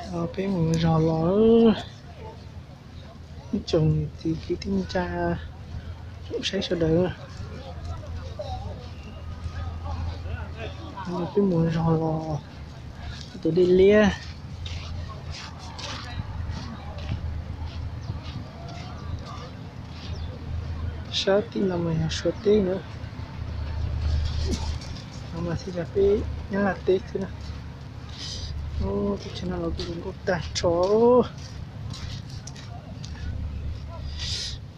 Peb mus zog los, ib tsoom niam txiv kwv tij neej tsa, saib sawv daws. Peb mus zog los, tus dej liab. Sab tim no mas yog Suav teb na, no mas thiaj yog peb Nyab Laj teb xwb na. Teb chaws no los kuj zoo nkauj tag nrho,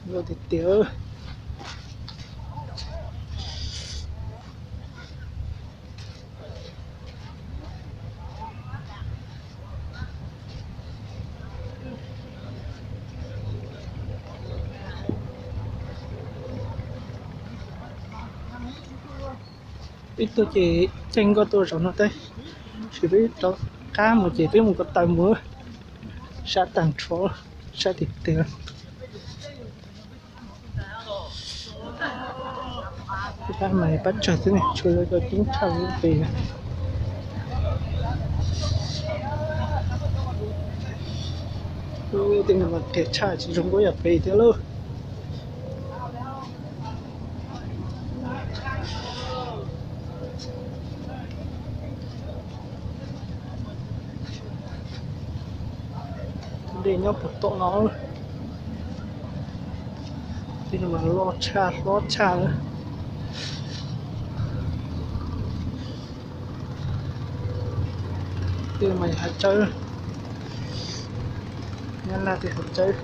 zoo nkauj tiag tiag. Peb tuaj ces caij nkoj tuaj zaum no teb, tab sis peb rov qab mus ces peb mus ko taw mus, sab tag nrho, sab tiag tiag. Pab mas pab tsawg xwb ne, tshuav cov ceeb tshaj pem. Tej no mas qias tshaj tsis zoo nkauj yam pem thiab lauj. Dej nyob puag tom no, tej no mas loj tshaj hlob tshaj. Tej no mas yog hav tsawb, Nyab Laj tej hav tsawb.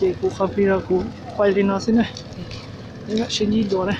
Ces kuv qhov video kuv quay li no xwb na, peb mam sib ntsib dua na.